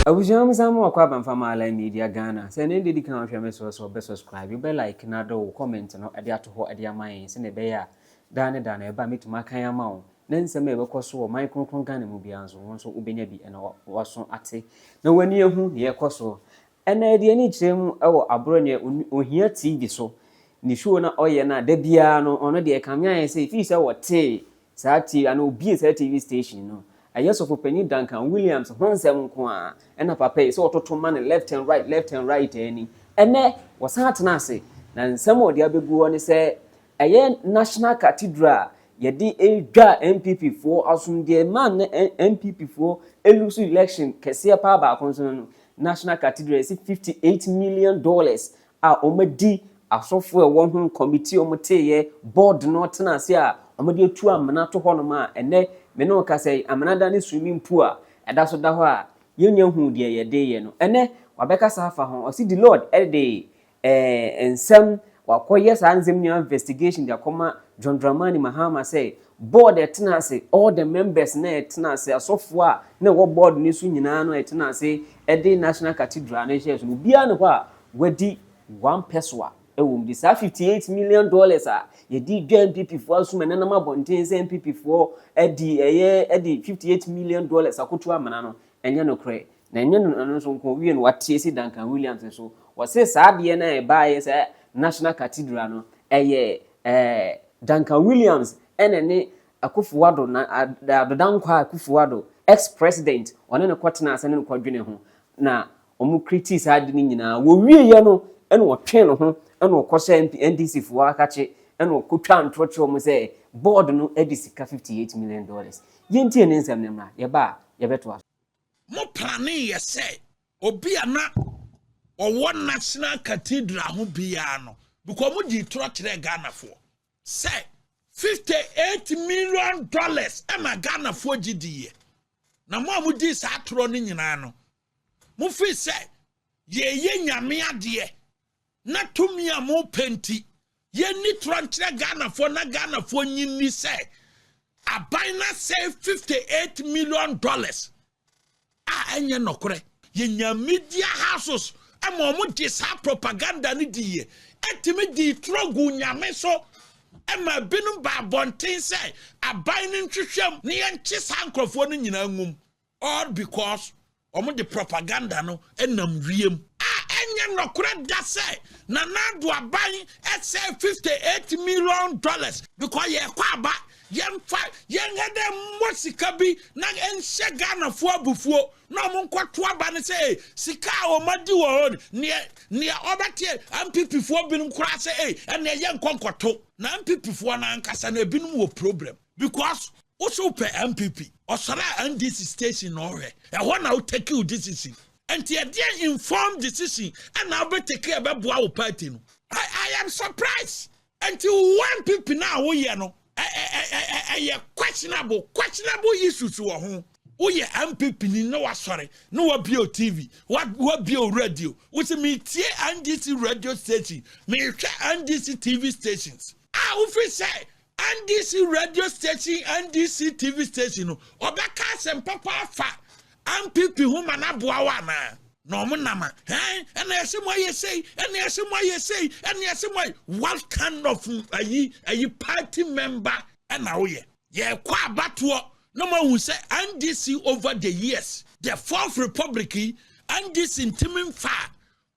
Abusua, mo san mo akɔ Abamfama Online Media Ghana. Sɛ ne de di kan hwɛ me so so bɛ subscribe, bɛ like na do comment no ɛde ato hɔ ɛde ama yɛn sɛ ne ɛbɛyɛ a daa ne da na ɛba metumi akan ama wo na nsɛm a ɛbɛkɔ so wɔ man kronkron Ghana mu biara nso, wɔn nso wobɛnya bi ɛna waso ate na w'ani ehu nea ɛkɔ so. Ɛna yɛde ani kyerɛ mu ɛwɔ aborɔ nea Ohia TV so ne show na ɔyɛ no a, da biara no ɔno deɛ ɛkame ayɛ sɛ ɛfiri sɛ wɔtee saa TV ana obie saa TV station no, ɛyɛ sɔfopanyin Duncan Williams ho nsɛm nko a ɛna papa yi sɛ ɔtoto ma no left and right, left and right. Ani ɛnɛ wɔsan atena ase na nsɛm a ɔde abɛgu hɔ ne sɛ ɛyɛ National Cathedral a yɛde edwa NPP foɔ asomdeɛ man ne NPP foɔ e lose election kɛseɛ paa baako nso no, National Cathedral yɛsi $58 million a wɔadi asɔfoɔ a ɛwɔ ho committee a wɔteeɛ board no tena ase a wɔde atu amena to hɔnom a ɛnɛ me ne wo kasa yi, amena da ne swimming pool a ɛda so da hɔ a yɛnya hu deɛ yɛde yɛ no. Ɛnɛ wabɛkasa afa ho, ɔsi the Lord ɛde nsɛm wakɔyɛ saa nsɛm nyinaa investigation de akɔma John Dramani Mahama sɛ board ɛtena ase, all the members na ɛtena ase, asɔfoɔ a na ɛwɔ board ne so nyinaa no ɛtena ase ɛde National Cathedral no hyɛ so no, obiara ne hɔ a wadi 1 pesewa ɛwɔ mu de saa $58 million a yɛde dwa NPP foɔ asom. Ɛnenam abɔnten sɛ NPP foɔ ɛde ɛyɛ ɛde $58 million akoto amena no, ɛnyɛ nokorɛ na ɛnyɛ no. Ɛno nso nko wie no, watie si Duncan Williams so, wɔse saa adeɛ no a ɛbaayɛ sɛ National Cathedral no ɛyɛ Duncan Williams ɛna ne Akufo-Addo na Addo Dankwa Akufo-Addo, ex president, ɔne ne kɔtena ase ne ne kɔdwene ho na wɔn create saa ade no nyinaa. Wɔwieɛ no ɛna ɔtwe ne ho ɛna ɔkɔhyɛ NDC foɔ akakye ɛna ɔkɔtwa ntorɔ kyerɛ wɔn sɛ board no de sika $58 million. Yɛntie ne nsɛm no mmra, yɛba a yɛbɛtoa so. Mo plan yɛ sɛ obi a na ɔwɔ National Cathedral ho biara no, because mo di torɔ kyerɛ Ghanafoɔ sɛ $58 million ɛma Ghanafoɔ gye diiɛ, na mo a mo di saa torɔ no nyinaa no, mo fi sɛ yɛyɛ Nyame adeɛ na tumi a mo pɛ nti yɛnni torɔ nkyerɛ Ghanafoɔ na Ghanafoɔ nyinni sɛ aban na sɛ $58 million a ɛnyɛ nɔkorɛ. Yɛnya media houses ɛma ɔmo de saa propaganda no diiɛ, ɛtumi di torɔ gu Nyame so ɛma binom ba abɔnten sɛ aban no nhwehwɛm ne yɛnkye saa nkurɔfoɔ no nyinaa ngum, all because ɔmo de propaganda no ɛnam wiem a ɛnyɛ nɔkorɛ da sɛ Nana Addo aban ɛsɛ $58 million because yɛkɔ aba, yɛmfa yɛnhɛ dɛ mmɔ sika bi na ɛnhyɛ Ghanafoɔ abufuo na ɔmo nkɔto aba no sɛ ee sika a ɔmo adi wɔ hɔ neɛ ɔbɛte NPP foɔ binom koraa sɛ ee ɛneɛ yɛ nkɔ nkɔto na NPP foɔ no ankasa no ebinom wɔ problem because woso pɛ NPP ɔsɔre a NDC station na ɔhwɛ ɛhɔ na wo take wo decision, nti ɛdeɛ informed decision ɛna wobɛ take ɛbɛboa wo party no. I am surprised. Nti wo NPP na woyɛ no ɛyɛ questionable issues wɔ ho. Woyɛ NPP ni na wasɔre na wabie o TV, wabie o radio, wosi metie NDC radio station, mehwɛ NDC TV stations a wofi sɛ NDC radio station, NDC TV station no ɔbɛka asɛm papa afa NPP ho ma n'aboa wo anaa na ɔmo nam a ɛn ɛna yɛsɛ mo ayɛ sei, ɛna yɛsɛ mo ayɛ sei, ɛna yɛsɛ mo ayɛ. What kind of ayi party member ɛna woyɛ? Yɛkɔ abatoɔ na mo ahu sɛ NDC over the years, the Fourth Republic yi, NDC ntumi nfa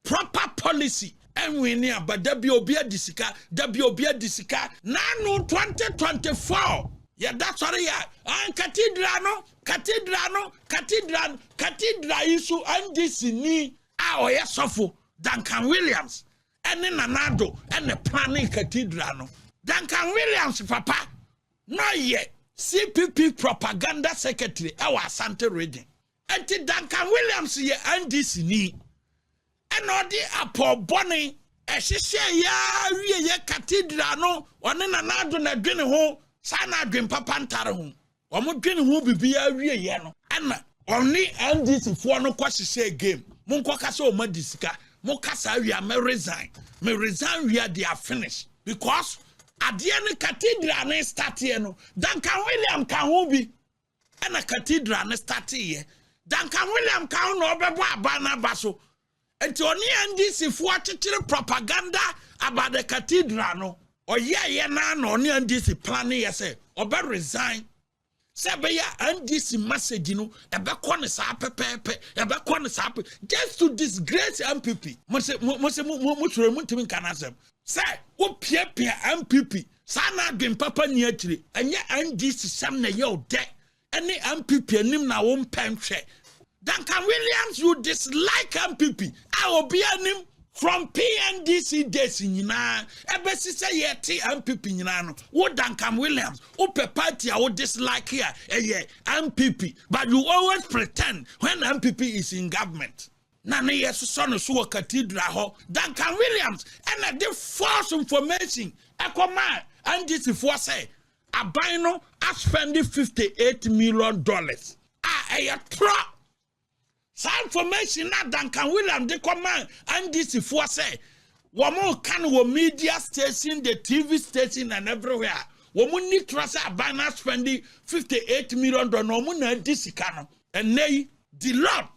proper policy ɛnwin ne aba. Dabi, obi adi sika, dabi, obi adi sika. Nanu 2024 yɛda sɔre yɛ an cathedral no, cathedral no, cathedral no, cathedral yi so NDC ni a ɔyɛ sɔfo Duncan Williams ɛne Nana Addo ɛne planning cathedral no. Duncan Williams papa na ɔyɛ CPP propaganda secretary ɛwɔ Asante Region, nti Duncan Williams yɛ NDC ni ɛna ɔde apɔbɔne ɛhyehyɛ yaa wie yɛ cathedral no. Ɔne Nana Addo na dwene ho saa na adwen papa ntare ho, wɔn dwene ho biribiara wie yɛ no, ɛna ɔne NDC foɔ no kɔ hyehyɛ game. Mo nkɔ kasa, wɔn adi sika. Mo kasa wie a, mɛ resign, mɛ resign wie a, they are finished because adeɛ no cathedral ne starteɛ no, Duncan William ka ho bi ɛna cathedral ne starteɛ. Duncan William ka ho na ɔbɛbɔ aban no aba so. Nti ɔne NDC foɔ akyekyere propaganda about the cathedral no. Ɔyɛɛyɛ naa na ɔne NDC plan yɛ sɛ ɔbɛ resign sɛ ɛbɛyɛ NDC message no ɛbɛkɔ ne saa pɛpɛɛpɛ, ɛbɛkɔ ne saa pɛ, just to disgrace NPP. Mo se mo se mo soro mo ntumi nka n'asɛm sɛ wopiapia NPP saa na adwen papa ni akyire. Ɛnyɛ NDC sɛm na ɛyɛ ɔdɛ ɛne NPP anim na wɔn mpɛ nhwɛ. Duncan Williams, you dislike NPP a obi anim from PNDC days nyinaa ɛbɛsi sɛ yɛte NPP nyinaa no. Wo Duncan Williams, wopɛ party a wo dislike a ɛyɛ NPP, but you always pretend when NPP is in government na ne yɛ sosɔ no so wɔ cathedral hɔ. Duncan Williams ɛna de false information ɛkɔma NDC foɔ sɛ aban no aspend $58 million a ɛyɛ torɔ. Saa information na Duncan Williams de kɔma NDC foɔ sɛ wɔn ka no wɔ media station, the TV station and everywhere, wɔn ni torɔ sɛ aban no aspend $58 million na wɔn na adi sika no. Ɛnɛ yi, Deloitte,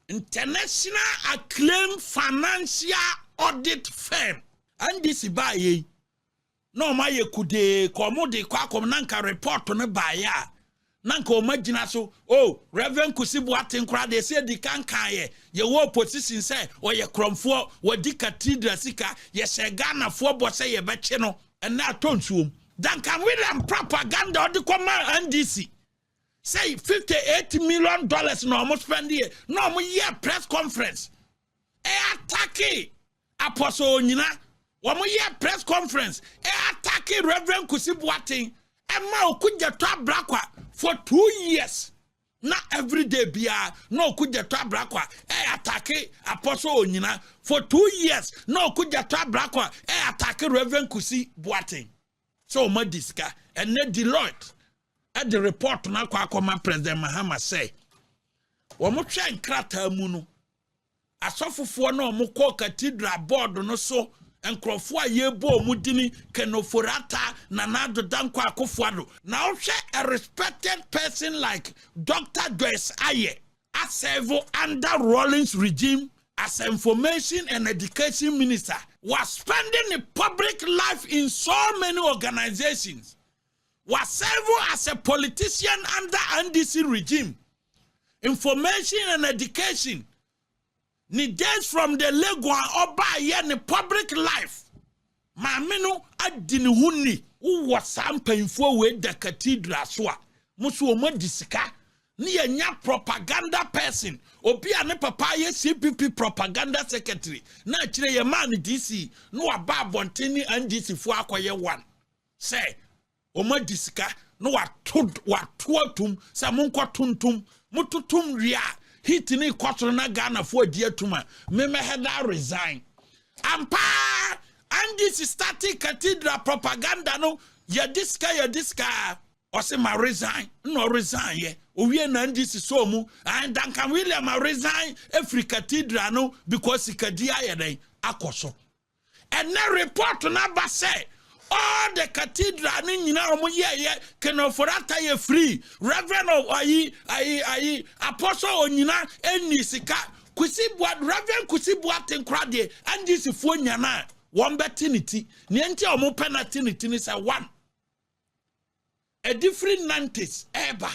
international acclaimed financial audit firm, NDC baayɛ yi na wɔn ayɛ kudee kɔ wɔn de kɔ akɔm na nka report no baayɛ a na nka wɔn agyina so. Oh, Reverend Kusi Boateng koraa deɛ, ɛsɛ edi kankan yɛ yɛwɔ opposition sɛ ɔyɛ korɔmfoɔ, wɔdi cathedral sika, yɛhyɛ Ghanafoɔ bɔ sɛ yɛbɛkye no. Ɛnɛ atɔ nsuom. Duncan William propaganda ɔde kɔma NDC sɛ $58 million na wɔn spend yɛ na wɔn yɛ press conference ɛ attack Apostle Onyina, wɔn yɛ press conference ɛ attack Reverend Kusi Boateng, ɛma Okudzeto Ablakwa for 2 years na everyday biara na Okudzeto Ablakwa ɛ attack Apostle Onyina for 2 years, na Okudzeto Ablakwa ɛ attack Reverend Kusi Boateng sɛ wɔn adi sika. Ɛnɛ Deloitte ɛde report no akɔ akɔma President Mahama sɛ wɔn hwɛ nkrataa mu no, asɔfofoɔ no a wɔn kɔ cathedral board no so, nkurɔfoɔ a yɛbɔ wɔn dini, Ken Ofori-Atta, Nana Addo Dankwa Akufo-Addo, na wohwɛ a respected person like Dr Joyce Aryee aserve under Rawlings regime as information and education minister, was spending the public life in so many organizations, was serving as a politician under NDC regime, information and education, ne days from the Legon ɔbaayɛ ne public life, maame no adi ne ho ni. Wowɔ saa mpanyinfoɔ wei da cathedral so a mo so wɔn adi sika ne yɛnya propaganda person, obi a ne papa yɛ CPP propaganda secretary na akyerɛ yɛ maa ne DC na waba abɔnten ne NDC foɔ akɔyɛ one sɛ wɔn adi sika na wato wato atum sɛ monkɔ tuntum mototom wie a heat ne kɔ soro na Ghanafoɔ adi atum a memɛhɛ resign. Ampaa NDC starting cathedral propaganda no, yɛde sika, yɛde sika, ɔsɛ ma resign na ɔresign yɛ owie na NDC so mu and Duncan William a resign efiri cathedral no because sikadi ayɛ dɛn akɔ so. Ɛnɛ report n'aba sɛ all the cathedral ne nyinaa wɔn yɛɛyɛ, Ken Ofori-Atta yɛ free, Reverend ayi ayi ayi Apostle Onyina ɛni sika, Kusi Bua, Reverend Kusi Boateng kora deɛ, NDC foɔ nyana wɔn bɛte ne ti. Nea nti a wɔn pɛ na te ne ti ne sɛ one, ɛde firi 90s ɛɛba,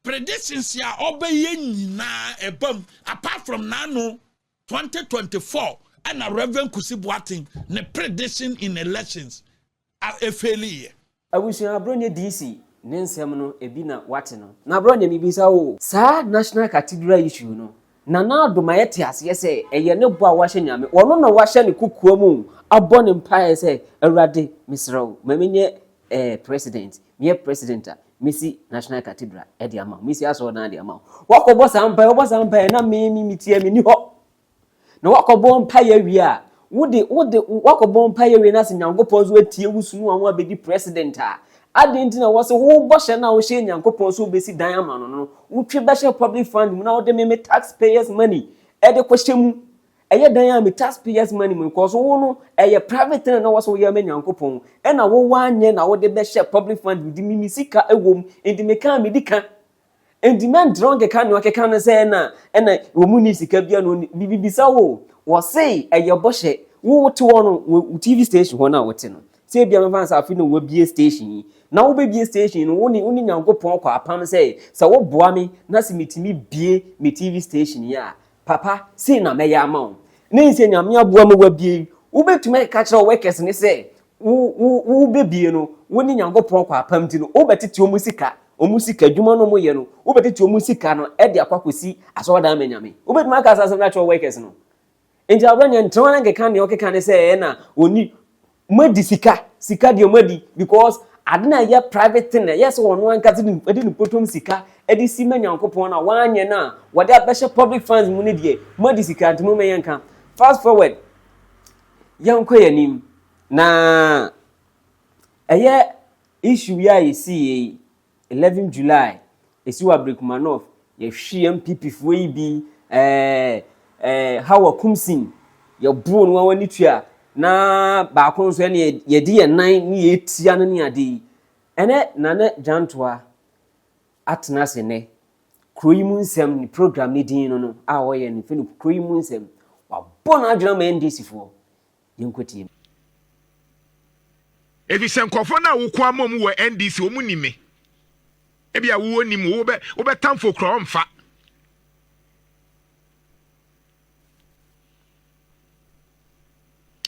predictions a ɔbɛyɛ nyinaa ɛbam apart from nano 2024 ɛna Reverend Kusi Boateng ne prediction in elections a efail yɛ. Abusua, Abronye DC ne nsɛm no ebi na wate no na Abronye, mibisa wo, saa National Cathedral issue no, Nana Addo ma yɛte aseɛ sɛ ɛyɛ ne bɔ a wahyɛ Nyame, ɔno na wahyɛ ne kukuo mu abɔ ne mpaeɛ sɛ, "Awurade, mesrɛ wo, ma menyɛ president, meyɛ president a, mesi National Cathedral ɛde ama wo, mesi asɔredan de ama wo." Wakɔbɔ saa mpaeɛ, wɔbɔ saa mpaeɛ na me me metie me ni hɔ na wakɔbɔ mpaeɛ wie a, wode wakɔbɔ mpaeɛ wie na sɛ Nyankopɔn nso atie wo sunu a wo abɛdi president a, adi nti na wɔsɛ wobɔ hyɛ no a wohyɛ Nyankopɔn so wobɛsi dan ama no, wotwe bɛhyɛ public fund mu na wode meme taxpayers money ɛde kɔhyɛ mu, ɛyɛ dan a me taxpayers money mu nkɔ so. Wo no ɛyɛ private thing na wɔsɛ woyɛ ma Nyankopɔn ɛna wowɔ anyɛ na wode bɛhyɛ public fund mu de mimi sika ɛwɔ mu. Nti meka medi ka. Enti mɛntrɛ nkeka nea ɔkeka no sɛ ɛna ɛna wɔn mu ni sika bia na ɔni bibisa wo. Wɔse ɛyɛ bɔhyɛ. Wo wote hɔ no, wo TV station hɔ no a wote no, sɛ ebia mɛfa no sɛ afe na wabie station yi, na wobɛbie station no, wo ne wo ne Nyankopɔn kɔ apam sɛ sɛ woboa me na sɛ metumi bie me TV station yi a, papa, sei na mɛyɛ ama wo. Ne nsɛ Nyame aboa ma wabie yi, wobɛtumi aka kyerɛ wo workers ne sɛ wo wo wobɛbie no, wo ne Nyankopɔn kɔ apam nti no, wobɛtete wɔn sika, wɔn sika, adwuma no wɔyɛ no, wobɛtete wɔn sika no de akɔ akɔsi asɔredan ama Nyame. Wobɛtumi aka saa asɛm no akyerɛ wo workers no. Nti abrɛ nea ntena na nkeka nea ɔkeka ne sɛ ɛna ɔni moadi sika sika deɛ moadi because ade na ɛyɛ private thing na ɛyɛ sɛ ɔno ankasa de ne potom sika de si ma Nyankopɔn na wanyɛ no a wɔde abɛhyɛ public funds mu no deɛ moadi sika nti mo mɛyɛ nka. Fast forward, yɛnkɔ yɛn anim na ɛyɛ issue yi a yɛsi yɛ yi 11 July ɛsi wɔ Ablekuma North, yɛhwe NPP foɔ yi bi, Hawa Kumsin yɛboro no wɔn ani tua na baako nso ɛne yɛde yɛn nan ne yɛtia no ne ade yi. Ɛnɛ Nana Gyantoa atena ase nɛ kuro yi mu nsɛm ne program ne din no a ɔyɛ no fɛ no kuro yi mu nsɛm wabɔ n'adwene ama NDC foɔ. Yɛnkɔ tie. Efisɛ nkurɔfoɔ no a woko ama wɔn wɔ NDC wɔn nim me. Ebi a wowɔ nim wo wobɛ wobɛtamfo kura ɔmfa.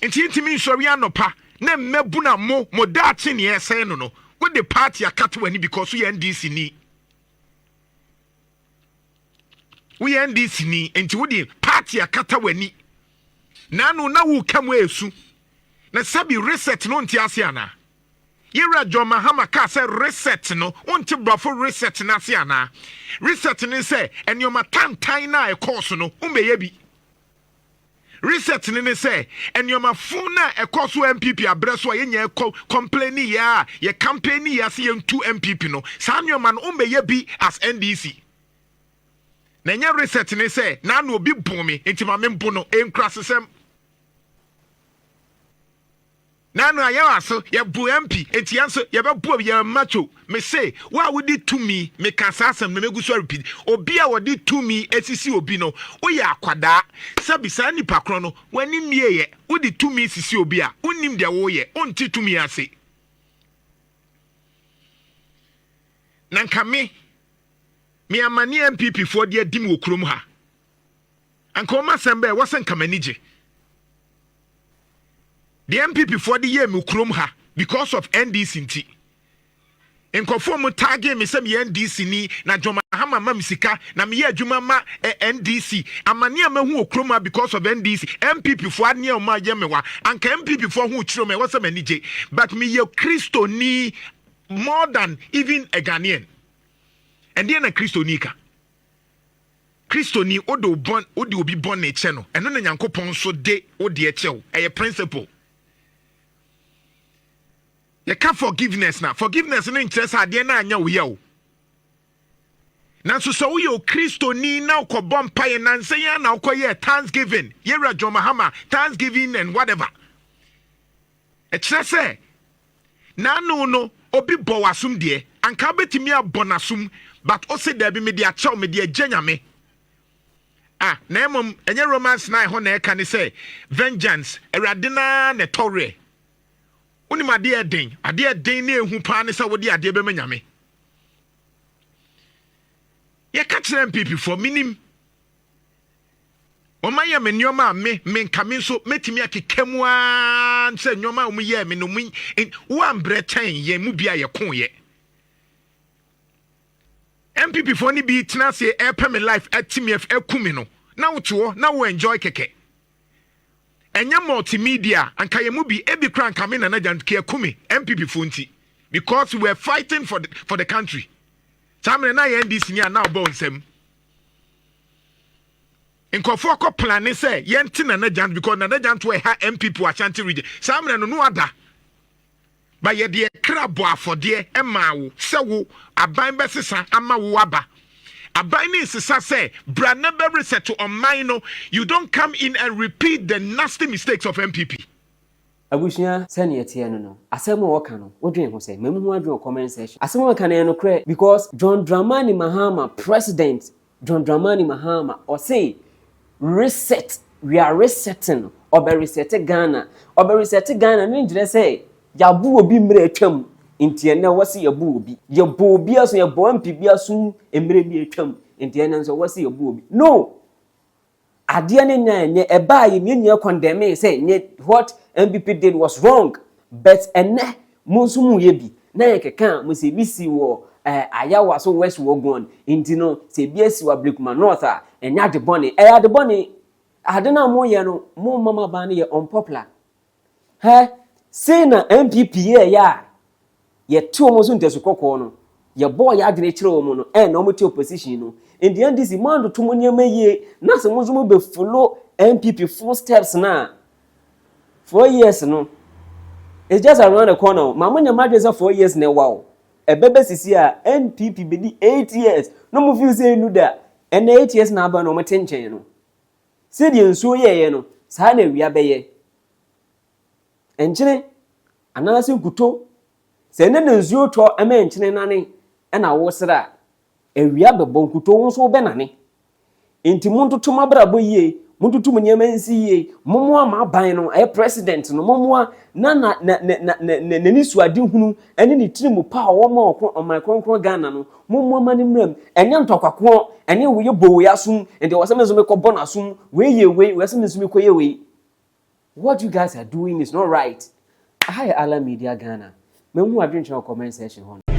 Nti ntumi nsɔre anɔpa na mmabunu a mo mo daakye nea ɛsɛe no no wode party akata w'ani because woyɛ NDC ni. Woyɛ NDC ni nti wode party akata w'ani. Naano na woka mu esu. Na sɛbi reset no nte ase anaa? Yɛwura John Mahama kaa sɛ reset no, wonte borɔfo reset no ase anaa? Reset no sɛ nneɛma tantan no a ɛkɔɔ so no, wombɛyɛ bi. Reset no ne sɛ nneɛma fo no a ɛkɔɔ so NPP abrɛ so a yɛnya kɔ complain yɛ a yɛ campaign yɛ ase yɛntu NPP no, saa nneɛma no wombɛyɛ bi as NDC. Na ɛnyɛ reset ne sɛ naano obi bo me nti ma membo no, ɛnkurasesɛm. Naano a yɛwɔ aso yɛbo MP nti yɛn nso yɛbɛbo yɛn macho. Me se wo a wode tumi, meka saa asɛm no megu so repeat, obi a wɔde tumi asisi obi no woyɛ akwadaa. Sɛbi saa nipa korɔ no w'ani mmieɛ, wode tumi sisi obi a wonnim deɛ woyɛ, wonte tumi ase. Na nka me me amane NPP foɔ de adi me wɔ kurom ha, anka wɔn asɛm bɛyɛ wɔ sɛ nka m'ani gye. Deɛ NPP foɔ de yɛɛ me kurom ha because of NDC nti, nkurɔfoɔ mu tagging me sɛ meyɛ NDC ni na John Mahama ma me sika na meyɛ adwuma ma NDC. Amane a mahu wɔ kurom ha because of NDC, NPP foɔ aneɛ wɔn ayɛ me wa, anka NPP foɔ ho kyerɛ me ɛwɔ sɛ m'ani gye, but meyɛ Kristoni more than even a Ghanaian. Ɛdeɛ na Kristoni ka? Kristoni wode wo bɔn wode obi bɔne kyɛ no, ɛno na Nyankopɔn nso de wo deɛ kyɛ wo. Ɛyɛ principle. Yɛka forgiveness na forgiveness no nkyerɛ sɛ adeɛ no anyɛ wo yɛ o. Nanso sɛ woyɛ Okristoni na wokɔbɔ mpaeɛ nansa yi ara na wokɔyɛɛ Thanksgiving, Yɛwura John Mahama, Thanksgiving and whatever. Ɛkyerɛ sɛ n'ano no obi bɔ w'asom deɛ, anka wobɛtumi abɔ n'asom, but ose daabi mede akyɛw, mede agya Nyame. Ah, na mmom ɛnyɛ Romans 9 hɔ na ɛka ne sɛ vengeance, Awurade no ara na ɛtɔ werɛ. Wonim adeɛ ɛden, adeɛ ɛden ne ehu paa ne sɛ wode adeɛ bɛma Nyame. Yɛka kyerɛ NPP foɔ, menim. Wɔayɛ me nneɛma a me, me nka me nso mɛtumi akeka mu ara sɛ nneɛma a wɔyɛɛ me no, woambrɛ kyɛn yɛn mu bi a yɛkoeɛ. NPP foɔ no bi tena ase ɛrepɛ me life ati me aku me no, na wote hɔ na wo enjoy kɛkɛ. Ɛnyɛ multimedia anka yɛn mu bi ebi kora anka me Nana Gyantoki aku me NPP foɔ nti because we were fighting for the country. Saa mmerɛ na yɛ NDC ni a na ɔbɔ nsam. Nkurɔfoɔ kɔ plane sɛ yɛnte Nana Gyanto because Nana Gyanto ɛha NPP wɔ Ashanti region. Saa mmerɛ no no ada. Ba yɛde yɛ kra bɔ afɔdeɛ ɛmaa wo sɛ wo aban bɛsesa ama wo aba. Aban ne nsesa sɛ bra na bɛ reset ɔman no. You don't come in and repeat the nasty mistakes of NPP. Abusua, sɛnea ɛteɛ no no, asɛm a wɔka no, wodwen ho sɛ, ma mu ho adwene wɔ comment section. Asɛm a wɔka no yɛ nokorɛ because John Dramani Mahama, President John Dramani Mahama, ɔse reset, we are resetting, ɔbɛ reset Ghana. Ɔbɛ reset Ghana no nkyerɛ sɛ yɛabo obi mmerɛ atwam nti ɛnɛ wɔse yɛbo obi. Yɛbɔ obi aso, yɛbɔ MP bi aso mmerɛ bi atwam nti ɛnɛ nso wɔse yɛbo obi. No! Adeɛ no nya ɛnyɛ ɛbaa yɛ nyɛ condemn sɛ nyɛ, what NPP did was wrong, but ɛnɛ mo nso mo yɛ bi na yɛ keka mo sɛ ebi si wɔ Ayawaso West Wuogon nti no, sɛ ebi asi wɔ Ablekuma North a, ɛnyɛ ade bɔne. Ɛyɛ ade bɔne. Ade no a mo yɛ no, mo mama ban no yɛ unpopular. Hɛ sei na NPP yɛ yɛ a yɛte wɔn so ntasu kɔkɔɔ no, yɛbɔɔ yɛ adwene kyerɛ wɔn no, ɛna wɔn te opposition no. Nti NDC, mo antoto mo nneɛma yie na sɛ mo nso mo bɛ follow NPP full steps na 4 years no, it's just around the corner. Maa mo nyɛ mo adwene sɛ 4 years na ɛwa o, ɛbɛbɛ sisi a NPP bɛdi 8 years na mo feel sɛ enu da. Ɛnna 8 years na aba na wɔn te nkyɛn no, sɛdeɛ nsuo yɛɛyɛ no, saa na awia bɛyɛ. Nkyene anaasɛ nkuto sɛ ɛne na nsuo tɔ ɛmɛ nkyene nane ɛna wosere a, awia bɛbɔ nkuto wo nso wobɛnane. Nti montoto mo abrabɔ yie, montoto mo nneɛma nsi yie, mommoa ma aban no ɛyɛ president no, mommoa na na na na na na n'ani so ade hunu ɛne ne tiri mu pa a ɔwɔ ma ɔko ɔman kronkron Ghana no. Mommoa ma ne mmerɛ mu. Ɛnyɛ ntɔkwakoɔ ɛne woyɛ bɔ wei asom nti wɔ sɛ me nso mekɔbɔ n'asom, wei yɛ wei, wɔ sɛ me nso mekɔyɛ wei. What you guys are doing is not right. Aha yɛ Ala Media Ghana. Mahu adwenkyerɛ wɔ comment section hɔ no.